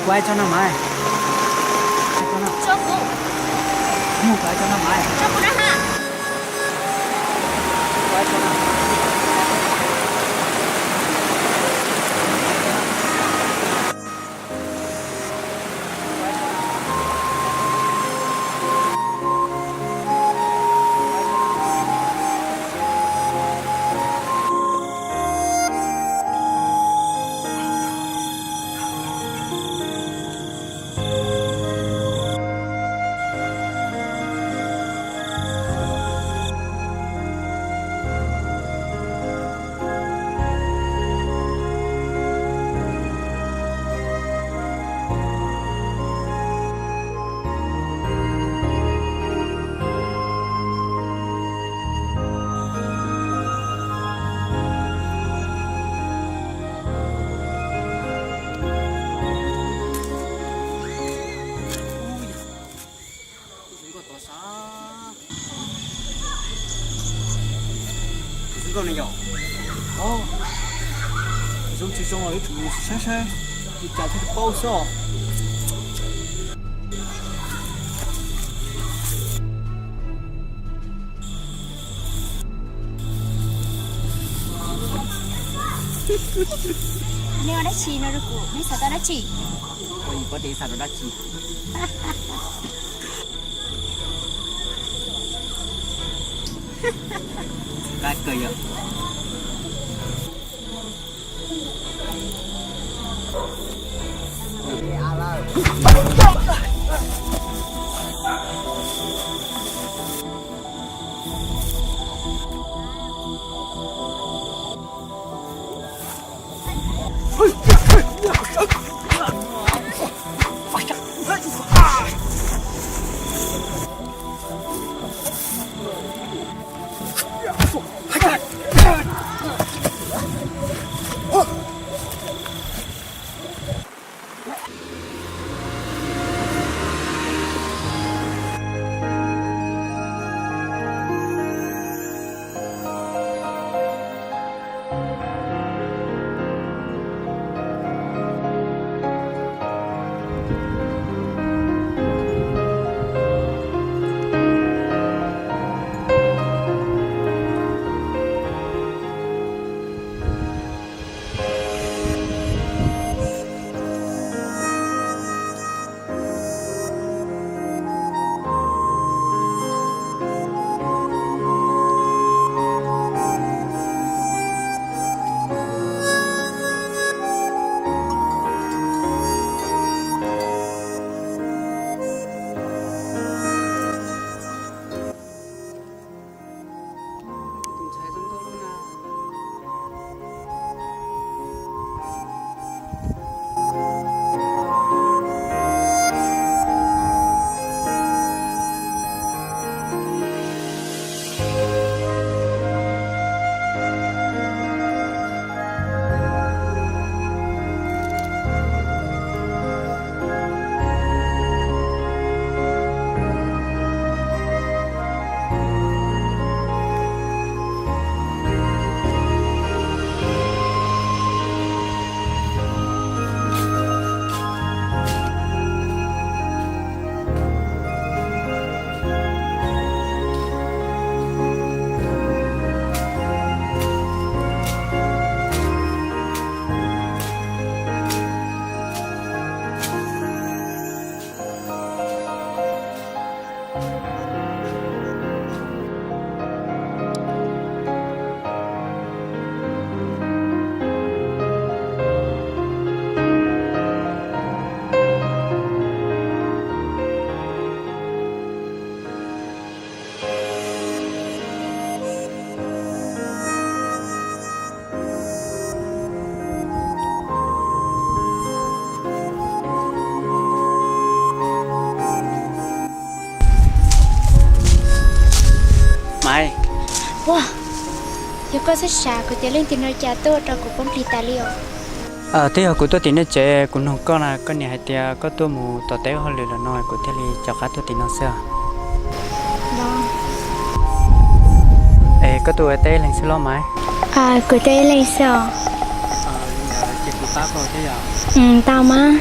Kuv ais tso no Maiv. Kuv ais tso no. Kuv ais tso no Maiv. Zoo nkauj ne yom. Zoo tsis zoo los yuav tsum mus saib saib li cas thiaj paub xwb os. Neb ua dab tsi no rau kuv, neb xav tau dab tsi? Ua yim pab tes xav tau dab tsi? Qab kawg yom. Maiv. Ua, yog koj xav kuv tias leej twg no cas tuaj rau kuv poob plig tas li os. Twb yog kuv tuaj tim nej tsev kuv nug koj na, koj niam hais tias koj tuaj mus tom teb hauj lwm lawm no kuv thiaj li rov qab tuaj tim no xwb. Es koj tuaj ua teb ib leeg xwb los Maiv? Kuv tuaj ib leeg xwb os. Ces kuv pab koj thiab yom? Tau mas.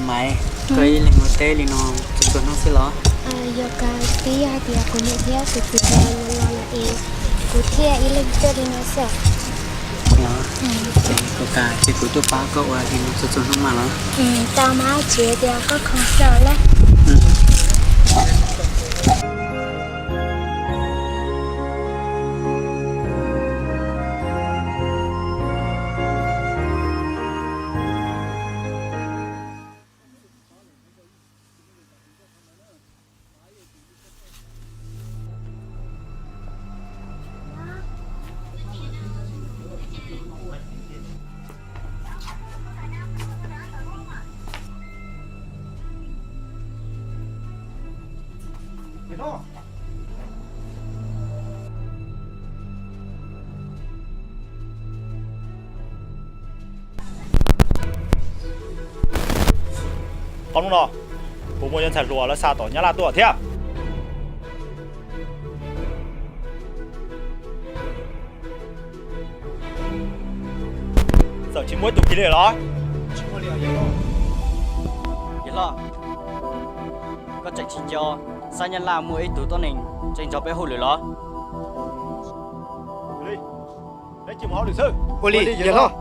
Maiv, koj ib leeg mus teb li no txhua txhua hnub xwb los? Yog, kuv twb yog hais tias kuv niam thiab kuv txiv nkawd los lawm es kuv thiaj ib leeg tuaj li no xwb. Los, kuv kam ces kuv tuaj pab koj ua li no txhua txhua hnub mas los. Tau mas, tsis tias koj khoom xwb lawm. Qhov hnub no kuv muaj cov ntxhais hluas lawv xa tom Nyab Laj tuaj thiab. Txawm tsis muaj ib tug kiag li los? Yawg hlob, koj tseem tsis nco sab Nyab Laj muaj ib tug tuab neeg tseem nrog peb hauj lwm los? Ua li, yawg hlob.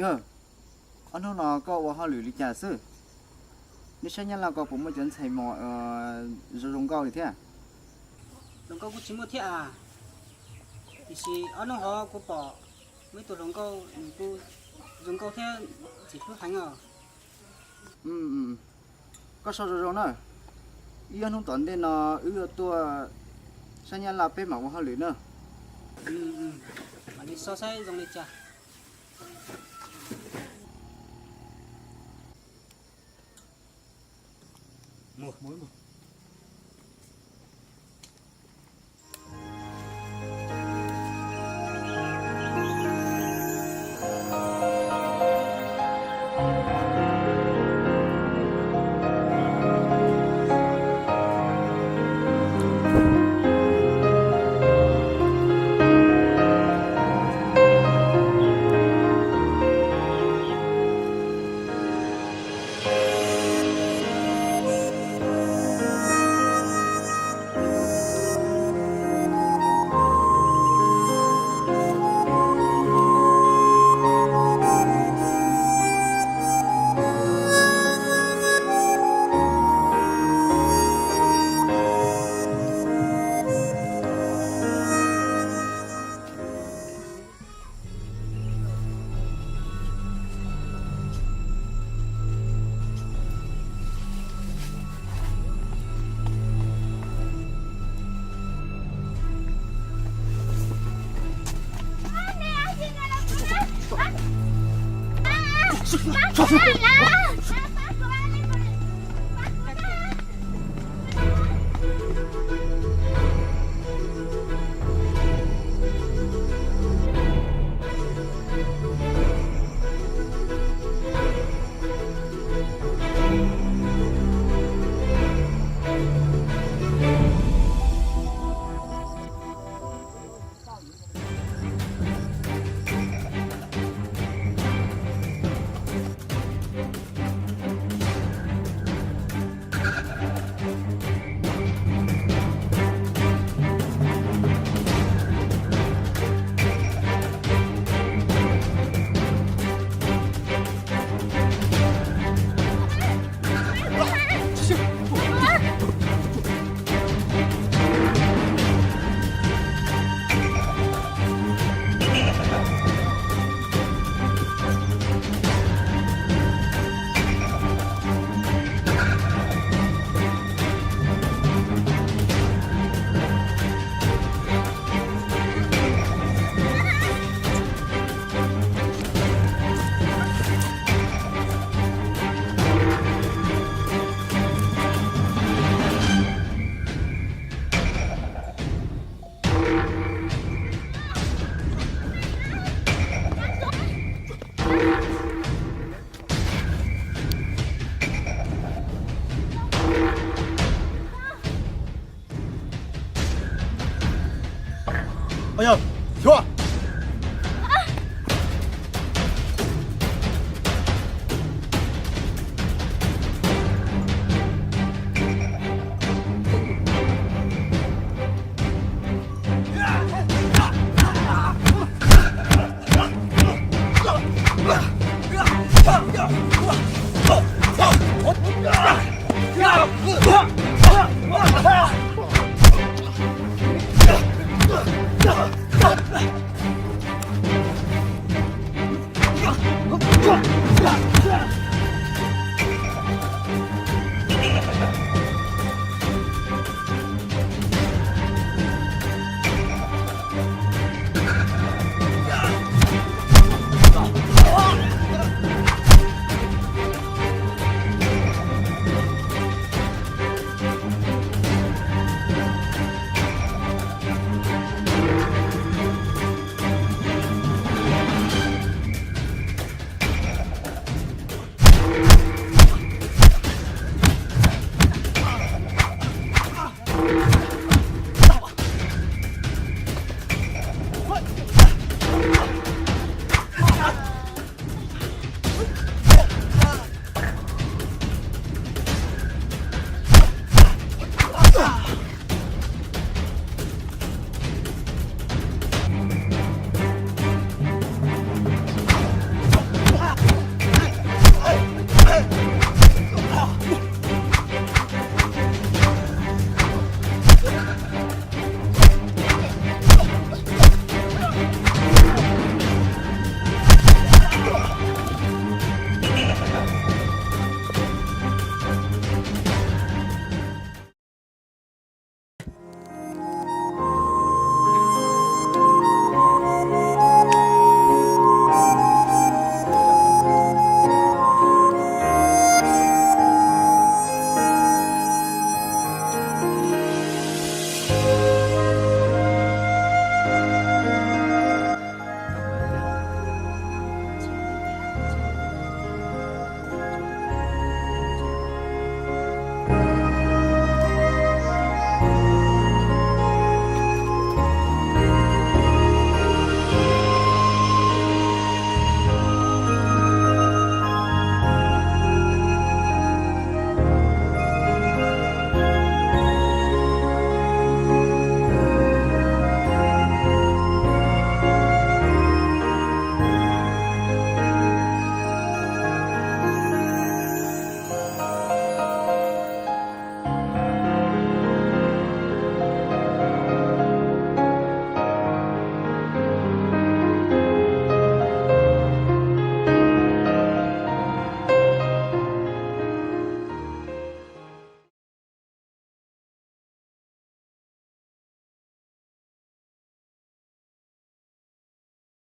Yawg, ob hnub no koj ua hauj lwm li cas xwb? Nej sab Nyab Laj ko puas muaj cov ntxhais mos zoo zoo nkauj li thiab? Zoo nkauj kuj tsis muaj thiab as, tiam sis ob hnub no kuv pom muaj ib tug hluas nkauj nws kuj zoo nkauj thiab ntxim hlub heev os. Koj sau zoo zoo na, ib ob hnub tom ntej no wb yuav tuaj sab Nyab Laj peb mam ua hauj lwm na. Mam li so saib zoo li cas.